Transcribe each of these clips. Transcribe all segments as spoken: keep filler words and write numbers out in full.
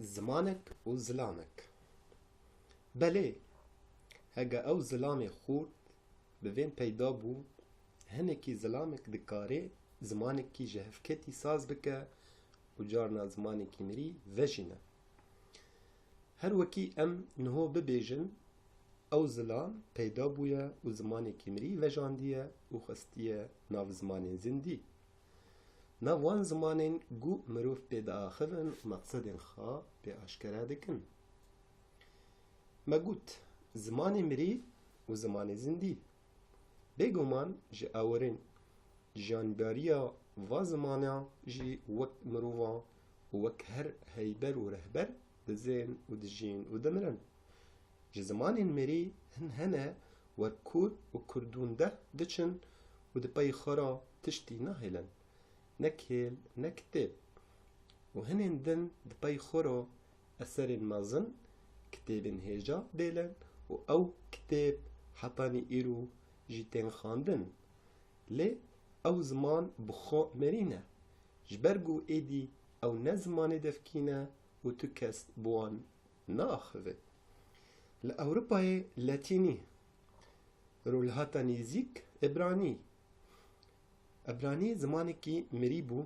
Zimanek û zilamek. Belê, hege ew zilamê xurt bi vên peyda bû, hinekî zilamek dikare zimanekî ji hevketî saz bike û carna zimanekî mirî vejîne. Her wekî em niho bibêjin, ew zilam peyda bûye û zimanekî mirî vejandiye û xwestiye nav zimanên zindî. Nav wan zimanên ku mirov pê diaxivin û meqsedên xwe pê aşkere dikin. Me got, zimanê mirî û zimanê zindî. Bêguman ji awirên jiyanbariya va zimana jî wek mirovan û wek her heyber û rehber dizên û dijîn û dimirin. Ji zimanên mirî hin hene wek kûr û kurdûndeh diçin û di pey xwe re tiştî nahêlin. Ne kêl, ne kitêb. Û hinên din di pey xwe re eserên mezin, kitêbên hêja dêlin û ew kitêb hetanî îro jî tên xwendin. Lê ew ziman bi xwe mirî ne. Ji ber ku êdî ew ne zimanê devkî ne û tu kes bi wan naaxive. Li Ewropayê Letînî, Rojhilata Nêzîk, Ebranî. Ebranî zimanekî mirî bû,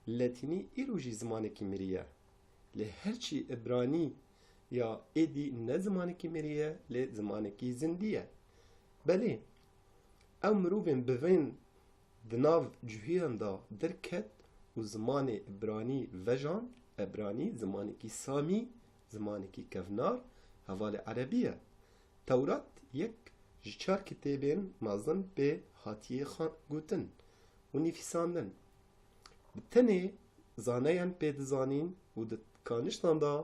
Letînî îro jî zimanekî mirî ye. Lê herçî Ebranî ya êdî ne zimanekî mirî ye, lê zimanekî zindî ye. Belê, ew mirovên bi vên di nav cihûyan de derket û zimanê Ebranî vejan, Ebranî zimanekî samî, zimanekî kevnar, hevalê erebî ye. Tewrat yek ji çar kitêbên mezin pê hatiye xwe gotin û nivîsandin. Bi tenê zaneyan pê dizanîn û di kaniştan de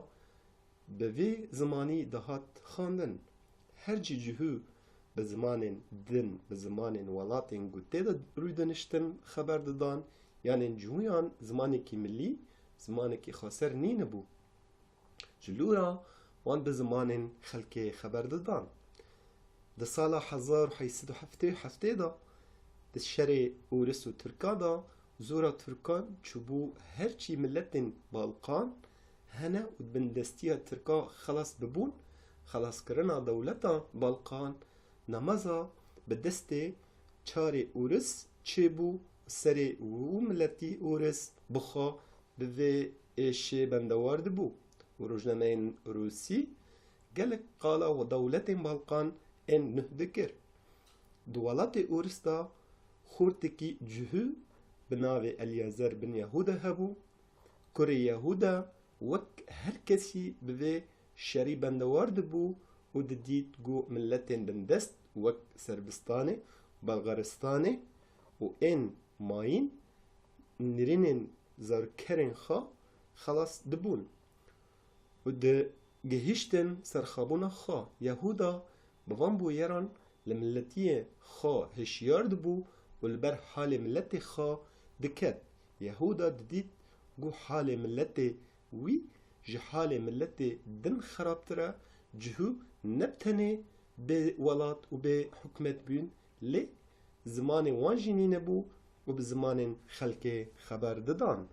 bi vî zimanî dihat xwendin. Her cî cihû bi zimanên din, bi zimanên welatên ku tê de rûdiniştin xeber didan, yanên cihûyan zimanekî milî, zimanekî xweser nînibû. Ji lûra wan bi zimanên xelkê xeber didan. Di sala hezar û heyt sed û heftê û heftê de, di şerê Ûris û Tirka de, zora Tirkan çûbû her çî miletên Balkan hene û di bindestiya Tirka xelas bibûn, xelaskirina dewleta Balkan nameza bi destê çarê Ûris çêbû, serê wî miletî Ûris bi xwe bi vê êşê bendewar dibû û rojnameyên Rûsî gelek qala û dewletên Balkan ên nuh dikir. Di welatê Ûris de xortekî cihû bi navê Elyezer bin Yehûda hebû. Kurê Yehûda wek her kesî bi vê şerî bendewar dibû û didît ku miletên bindest wek Serbistanê, Belxaristanê û ên mayîn nirînên zarkerên xwe xelas dibûn û digihîştin serxabûna xwe. Yehûda bi van bûyeran li miletiyê xwe hişyar dibû û li ber halê miletê xwe diket. Yehûda didît ku halê miletê wî ji halê miletê din xerabtir e, cihû ne bi tenê bê welat û bê hikûmet bûn, lê zimanê wan jî nînebû û bi zimanên xelkê xeber didan.